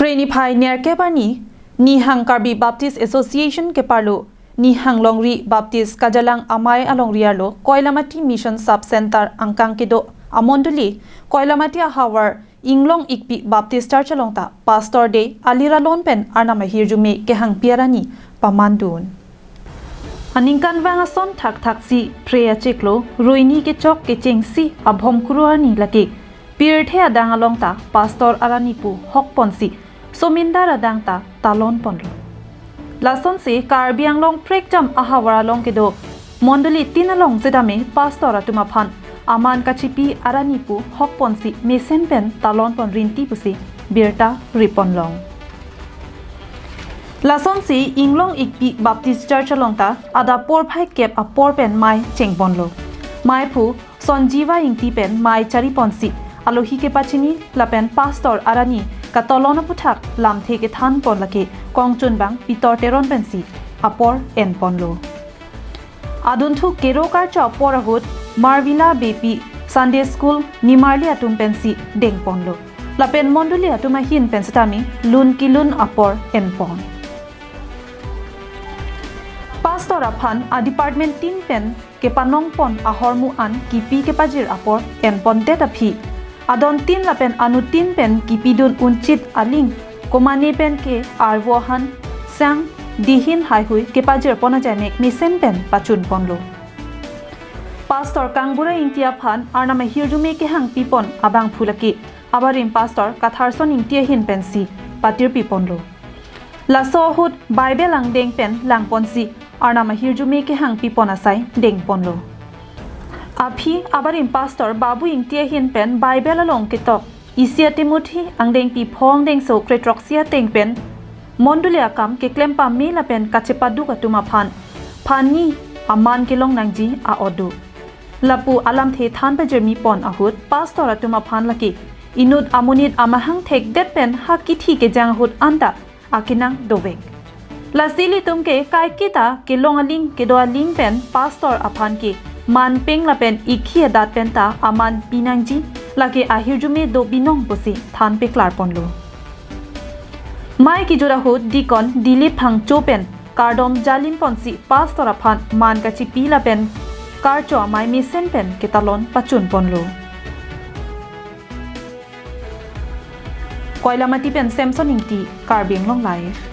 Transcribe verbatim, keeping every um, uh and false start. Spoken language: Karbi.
Phre niphai nerkep arni, Nihang Karbi Baptist Association keparlo, Nihang Longri Baptist Kajalang Amei alongri arlo, Koilamati Mission Sub Center angkang kedo amondoli, Koilamati ahavar Inglong Ikpi Baptist Church along ta Pastor Day alir alon pen Arnam ahirjume kehangpi arani pamandun. Aningkanvang ason thakthaksi phre achiklo, ruini kechok kechengsi abhom kuru arni lake pirthe adang along ta Pastor arani pu hokponsi somindar adang ta talonponlo. Lasonsi Karbi Anglong prekjam ahavar along kedo mondoli tin along setame Pastor atum aphan aman kachipi arani pu hokponsi mesen pen talonpon rinti pusi birta riponlong. Lasonsi Inglong Ikpi Baptist Church along ta adap porphai kep apor pen mei chengponlo. Meiphu Sonjiva Ingti pen mei chariponsi alohi kepachini lapen Pastor arani katalon aputhak lamthe kethanpon lake kongchunbang Pitor Teron pensi apor enponlo. Adunthu kero karcho apor ahut Marvila Beypi Sunday School nimarli atum pensi dengponlo. Lapen mondoli atum ahin pen setame lun kelun apor enpon. Pastor aphan a department tin pen kepanongpon ahormu an kipi kepajir apor enpondet aphi, adon tin lapen anu tin pen kipidun unchit aling, komane pen ke arvo ahan sang dihin haihui kepajirpon ajaimek mesen pen pachunponlo. Pastor Kangbura Ingti aphan Arnam ahirjume kehangpipon abangphu lake abarim Pastor Katharson Ingti ahin pensi patirpiponlo. Laso ahut Bible angdeng pen langponsi Arnam ahirjume kehangpipon asai dengponlo. Aphi abarim Pastor Babu Ingti ahin pen Bible along ketok isi a Timothy angdengpi phongdeng so kretroksi ateng pen mondoli akam keklem pame lapen kachepaduk atum aphan phani aman kelong nangji a-odu. Lapu alamthe than pajirmipon ahut Pastor atum aphan lake inut amonit amahang thekdet pen ha kithi kejang ahut anta akenang dovek. Lasi ilitum ke kaiketa kelong aling kedo aling pen Pastor aphan ke manpeng lapen ikhi adat pen ta aman pinangji, lake ahirjume do binong pusi than peklarponlo. Mei kejut ahut Deacon Dilip Phangcho pen kardom jalinponsi Pastor aphan man kachipi lapen karcho amei mesen pen ketalon pachunponlo. Koilamati pen Samson Ingti, Karbi Anglong Live.